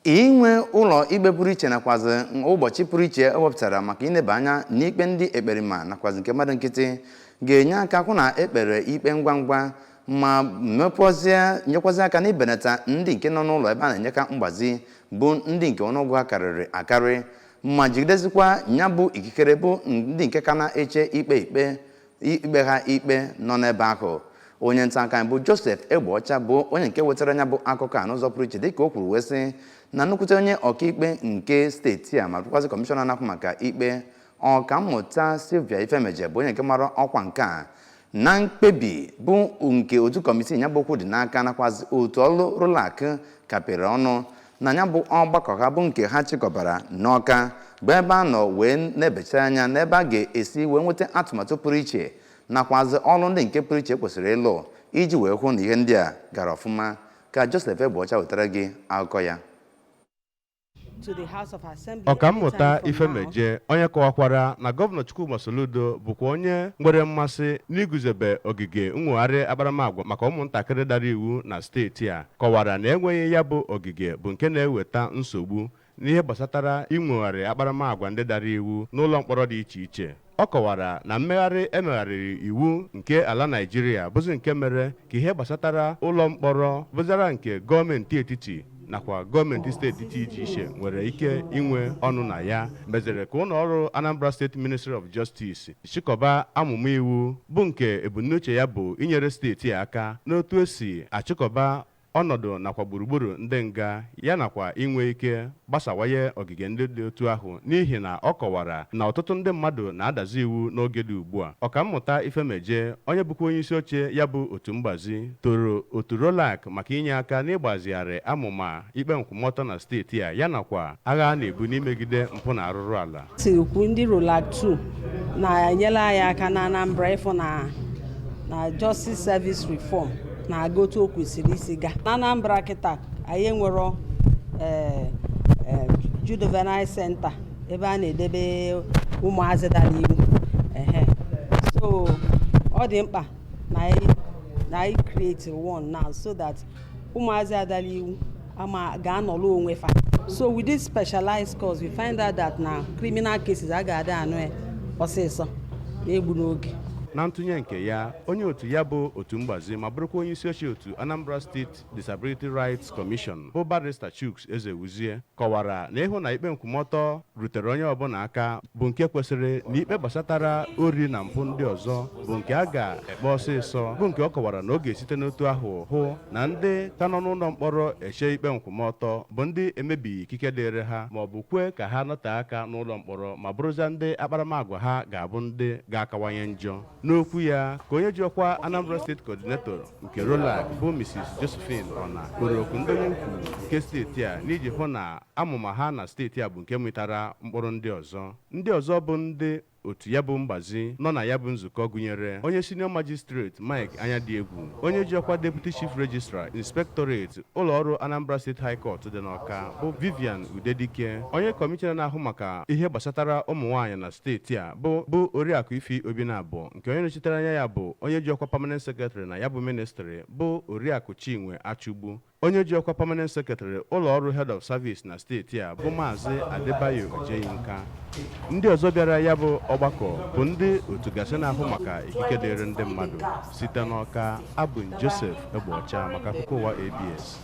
Inwe ụlọ ikpe pụrụ iche nakwazi ụbọchị pụrụ iche ewepụtara maka ineba anya n'ikpe ndị ekperima nakwazi nke mmadụ nkịtị ga-enye aka hụ na ekpere ikpe ngwa ngwa ma mepụzie nyekwazi aka n'ibenata ndị nke nọ n'ụlọ ebe a na-enyeka mgbazi, bụ ndị nke ọnụọgụ ha karịrị akarị, ma jigidezikwa ya bụ ikikere bụ ndị nke ka na-eche ikpe ha ikpe nọ n'ebe ahụ. Onye nta aka anyị bụ Joseph Egbeọcha bụ onye nke wetara ya bụ akụkọ a n'ụzọ pụrụ iche, dịka o kwuru wee sị na nnukwute onye ọkaikpe nke steeti a ma bụrụkwazị kọmishọna na-ahụ maka ikpe, Ọkammụta Sylvia Ifemeje, bụ onye nke mara ọkwa nke a na mkpebi bụ nke otu kọmitii ya bụ okwu dị n'aka nakwazi otu ọrụ ROLAC kapịrị ọnụ na ya bụ ọgbakọ ha bụ nke ha chịkọbara n'Ọka, bụ ebe a nọ wee na-ebecha anya n'ebe a ga-esi wee nweta atụmatụ pụrụ iche nakwazi ọrụ ndị nke pụrụ iche kwesịrị ịlụ iji wee hụ na ihe ndị a gara ọfụma. Ka Joseph Egbeọcha wetara gị akụkọ ya. Ọkammụta Ifemeje, onye kọwakwara na Gọvanọ Chukwuma Soludo bụkwa onye nwere mmasị n'iguzobe ogige nwogharị akparamagwa maka ụmụntakịrị dara iwu na steeti a, kọwara na enweghị ya bụ ogige bụ nke na-eweta nsogbu n'ihe gbasatara inwogharị akparamagwa ndị dara iwu n'ụlọ mkpọrọ dị iche iche. Ọ kọwara na mmegharị emegharịrị iwu nke ala Naịjirịa bụzi nke mere ka ihe gbasatara ụlọ mkpọrọ bụzara nke gọọmenti etiti nakwa gọọmenti steeti dị iche iche nwere ike inwe ọnụ na ya, mezere ka ụlọ ọrụ Anambra State Ministry of Justice chịkọba amụma iwu bụ nke ebumnuche ya bụ inyere steeti a aka n'otu esi achịkọba ọnọdụ nakwa gburugburu ndị nga ya, nakwa inwe ike gbasawanye ogige ndị dị otu ahụ, n'ihi na ọ kọwara na ọtụtụ ndị mmadụ na-adazi iwu n'oge dị ugbu a. Ọkammụta Ifemeje, onye bụkwa onye isi oche ya bụ otu mgbazi, toro otu ROLAC maka inye aka n'ịgbazigharị amụma ikpe nkwụmọtọ na steeti a, ya nakwa agha a na-ebu n'imegide mpụ na arụrụ ala. Siri kwu, ndị ROLAC 2 na-enyere anyị aka na Anambra ịfụ na Justice Service Reform na-aga otu o kwesịrị isi gaa. Na Anambra kịta, anyị enwero ee juvenile center ebe a na-edebe ụmụazị dara iwu ehe. So ọ dị mkpa na anyị create one now so that ụmụazị adara iwu ama ga-anọrọ onwe fa. So with this specialized course, we find out that na criminal cases a ga-adị anụ ya ọsịsọ na-egbu n'oge. Na ntụnye nke ya, onye otu ya bụ otu mgbazi ma bụrụkwa onye isi oche otu Anambra State Disability Rights Commission, bụ Barrister Chuks Ezewuzie, kọwara na ịhụ na ikpe nkwụmọtọ rutere onye ọbụla aka bụ nke kwesịrị na ikpe gbasatara ori na mpụ ndị ọzọ bụ nke a ga-ekpe ọsịsọ, bụ nke ọ kọwara na ọ ga-esite n'otu ahụ hụ na ndị ka nọ n'ụlọ mkpọrọ eche ikpe nkwụmọtọ bụ ndị emebighị ikike dịrị ha ma ọ bụ kwe ka ha nọte aka n'ụlọ mkpọrọ ma bụrụzia ndị akparamagwa ha ga-abụ ndị ga-akawanye njọ. N'okwu ya, ka onye ji ọkwa Anambra State Coordinator nke ROLAC, bụ Mrs. Josephine Ona, kpọrọ oku ndị onye ukwu nke steeti a n'iji hụ na amụma ha na steeti a bụ nke mịtara mkpụrụ. Ndị ọzọ bụ ndị otu ya bụ mgbazi nọ na ya bụ nzukọ gụnyere onye Senior Magistrate Mike Anyadịegwu, onye ji ọkwa Deputy Chief Registrar, Inspectorate, ụlọọrụ Anambra State High Court dị n'Ọka, bụ Vivian Udedike, onye kọmishọna na-ahụ maka ihe gbasatara ụmụ nwaanyị na steeti a bụ Oriakụ Ifi Obinabụ, nke onye nọchitere anya ya bụ onye ji ọkwa Permanent Secretary na ya bụ ministry, bụ Oriakụ Chinwe Achụgbu, onye ji ọkwa Permanent Secretary, ụlọ ọrụ Head of Service na steeti a, bụ Maazị Adebayo Ojeyinka. Ndị ọzọ bịara ya bụ ọgbakọ bụ ndị otu gasị na-ahụ maka ikike dịrị ndị mmadụ. Site n'Ọka, abụ m Joseph Egbeọcha maka akụkọ ụwa ABS.